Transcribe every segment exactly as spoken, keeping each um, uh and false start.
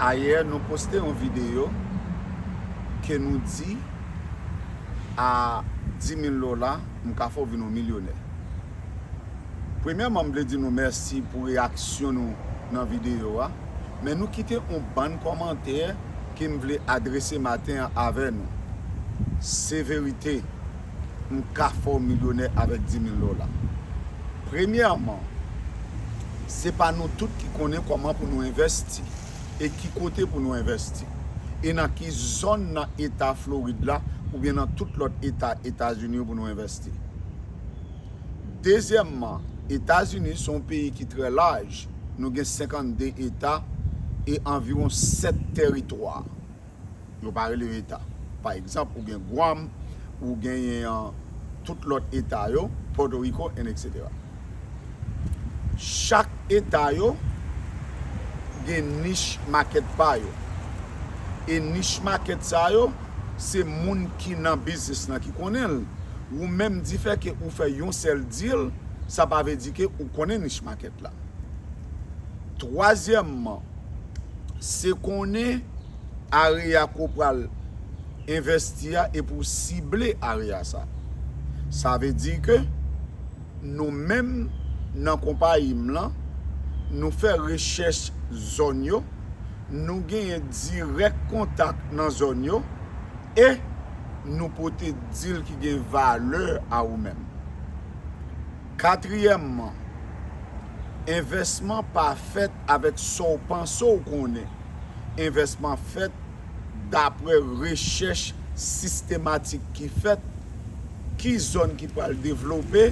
Ayè, nou poste yon videyo ke nou di, a dis mil dola, m ka fè w vin yon milyonè. Premyèman, m vle di nou mèsi pou reyaksyon nou nan videyo a, men nou kite yon bann kòmantè ke m vle adrese maten an avè nou. Se verite, m ka fè w milyonè avèk dis mil dola. Premyèman, se pa nou tout ki konnen kòman pou nou envèsti e ki kote pou nou envèsti, e nan ki zòn nan eta Florid la oubyen nan tout lòt eta Etazini yo pou nou envèsti. Dezyèmman, Etazini se yon peyi ki trè laj. Nou gen senkannde eta e anviwon sèt tèritwa. Yo pa rele eta. Pa egzanp, ou gen Guam, ou genyen, an, tout lòt eta yo, Pòtoriko, and et cetera. Chak eta yo gen niche market pa yo. E niche market sa yo, se moun ki nan biznis lan ki konnen l. Ou menm, difè ke ou fè yon sèl deal, sa pa vle di ke ou konnen niche market la. Twazyèmman, se konnen area ke w pral envèsti a epi w sible area sa. Sa vle di ke nou menm nan konpayi m lan, nou fè rechèch zòn yo, nou genyen dirèk kontak nan zòn yo, e nou pote deal ki gen valè a ou menm. Katriyèmman, envèsman pa fèt avèk sa w panse w konnen. Envèsman fèt daprè rechèch sistematik ki fèt, ki zòn ki pral devlope,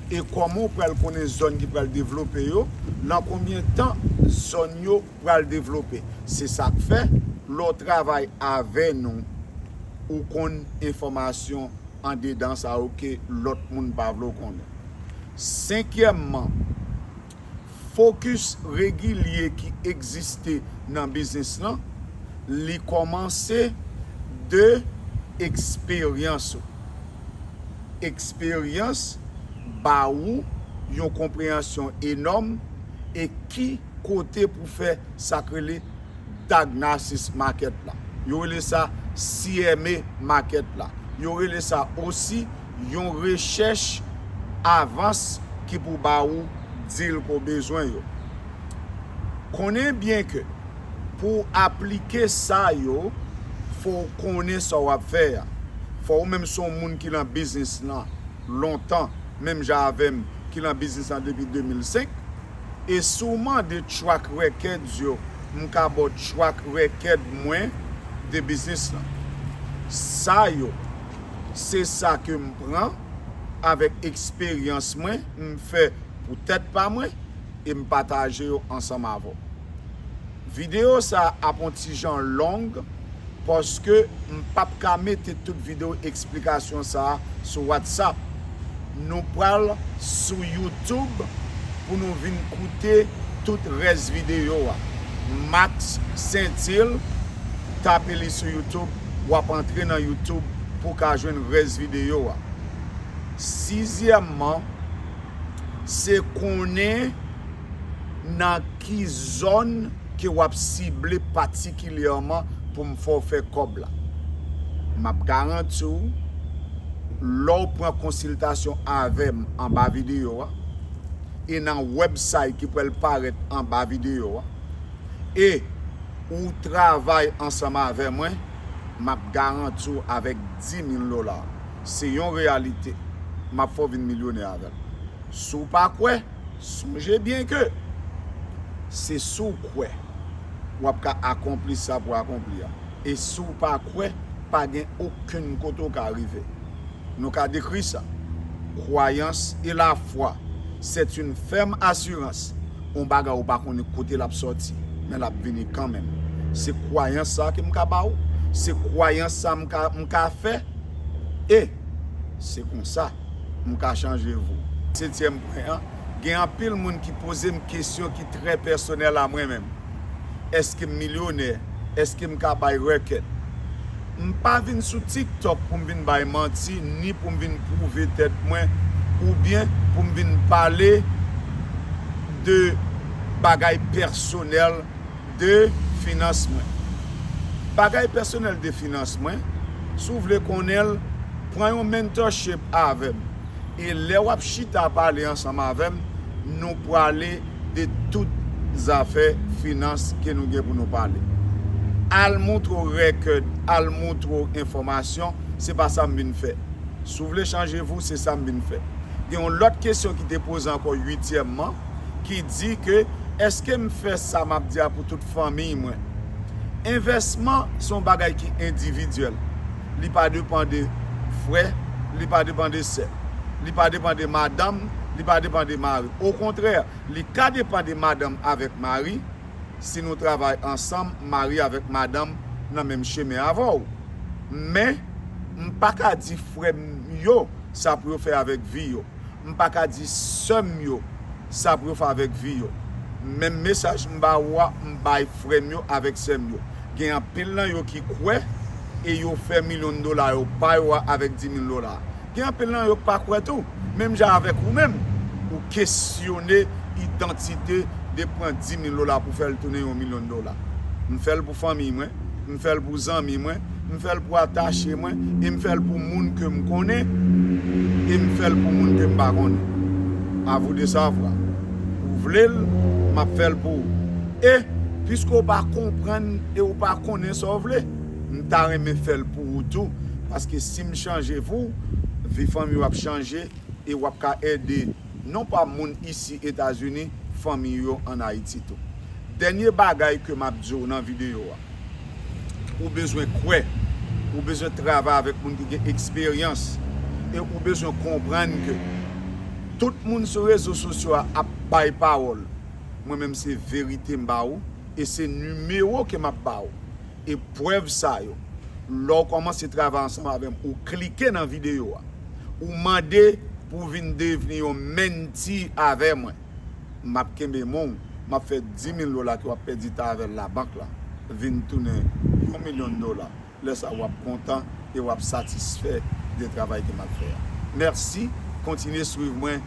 e kòman w pral konnen zòn ki pral devlope yo, nan konbyen tan zòn yo pral devlope. Se sa k fè, lè w travay avè nou, ou konn enfòmasyon andedan sa yo ke lòt moun pa vle w konnen. Senkyèmman, fokis regilye ki egziste nan biznis lan, li kòmanse de eksperyans ou. Eksperyans ba ou yon konpreyansyon enòm e ki kote pou fè sa k rele diagnosis market la. Yo rele sa C M A market la. Yo rele sa osi yon rechèch avans ki pou ba ou deal ke w bezwen yo. Konnen byen ke pou w aplike sa yo, fò w konnen sa w ap fè a. Fò ou menm se yon moun ki nan biznis lan lontan, menm jan avè m, ki nan biznis lan depi de mil senk. E si w mande track record yo, m ka ba w track record mwen de biznis lan. Sa yo, se sa ke m pran avèk eksperyans mwen, m fè pou tèt pa mwen, e m pataje yo ansanm avè w. Videyo sa a ap on ti jan long, paske m p ap ka mete tout videyo eksplikasyon sa a sou WhatsApp. Nou pral sou YouTube pou nou vin koute tout rès videyo a. Max Saintil, tape li sou YouTube, w ap antre nan YouTube pou w ka jwenn rès videyo a. Sizyèmman, se konnen nan ki zòn ke w ap sible patikilyèman pou m fè w fè kòb la. M ap garanti w, lè w pran konsiltasyon avè m anba videyo a, e nan website ki pral parèt anba videyo a, e ou travay ansanm avè mwen, m ap garanti w avèk dis mil dola. Se yon reyalite. M ap fè w vin milyonè avè l. Si w pa kwè, sonje byen ke se si w kwè w ap ka akonpli sa pou akonpli a. E si w pa kwè, pa gen okenn kote w ka rive. Nou ka dekri sa. Croyance et la foi, c'est une ferme assurance. Yon bagay ou pa konnen kote l ap sòti, men l ap vini kanmenm. Se kwayans sa ke m ka ba w. Se kwayans sa m ka, m ka fè. E se konsa m ka chanje vi w. Setyèm pwen an, gen anpil moun ki poze m kesyon ki trè pèsonèl a mwen menm. Èske m milyonè? Èske m ka bay rèkèt? M pa vin sou TikTok pou m vin bay manti, ni pou m vin pwouve tèt mwen, oubyen pou m vin pale de bagay pèsonèl, de finans mwen. Bagay pèsonèl de finans mwen, si w vle konnen l, pran yon mentorship avè m. E lè w ap chita pale ansanm avè m, nou prale de tout zafè finans ke nou gen pou nou pale. Al montre w record, al montre w enfòmasyon, se pa sa m vin fè. Si w vle chanje vi w, se sa m vin fè. Gen yon lòt kesyon ki te poze ankò, uityèmman, ki di ke èske m fè sa m ap di a pou tout fanmiy mwen? Envèsman se yon bagay ki endividyèl. Li pa depann de frè, li pa depann de sè, li pa depann de madanm, li pa depann de mari. Okontrè, li ka depann de madanm avèk mari, si nou travay ansanm, mari avèk madanm nan menm chemen avè w. Men, m pa ka di frè m yo sa pou yo fè avèk vi yo. M pa ka di sè m yo sa pou yo fè avèk vi yo. Menm mesaj m ba ou a, m bay frè m yo avèk sè m yo. Gen anpil nan yo ki kwè e yo fè milyon dola yo pa yo a avèk di mil dola. Gen anpil nan yo k pa kwè tou. Menm jan avèk ou menm, ou kesyone idantite de pran di mil dola pou fè l tounen yon milyon dola. M fè l pou fanmiy mwen, m fè l pou zanmi mwen, m fè l pou atache mwen, e m fè l pou moun ke m konnen, e m fè l pou moun ke m pa konnen. À vous de savoir. Ou vle l, m ap fè l pou ou. E, piske w pa konprann e w pa konnen sa w vle, m ta renmen fè l pou ou tou. Paske si m chanje vi w, vi fanmi w ap chanje, e w ap ka ede non pa moun isi Etazini, fanmi yo ann Ayiti tou. Dènye bagay ke m ap di w nan videyo a, ou bezwen kwè, ou bezwen travay avèk moun ki gen eksperyans, e ou bezwen konprann ke tout moun sou rezo sosyo a ap bay pawòl. Mwen menm se verite m ba ou, e se nimewo ke m ap ba ou. E prèv sa yo, lè w kòmanse travay ansanm avè m, ou klike nan videyo a, ou mande pou w vin devni yon mentee avè mwen, m ap kenbe men w, m ap fè di mil dola ke w ap pèdi ta avè l labank la vin tounen yon milyon dola. Lè sa a, w ap kontan e w ap satisfè de travay ke m ap fè a. Mèsi, kontinye swiv mwen.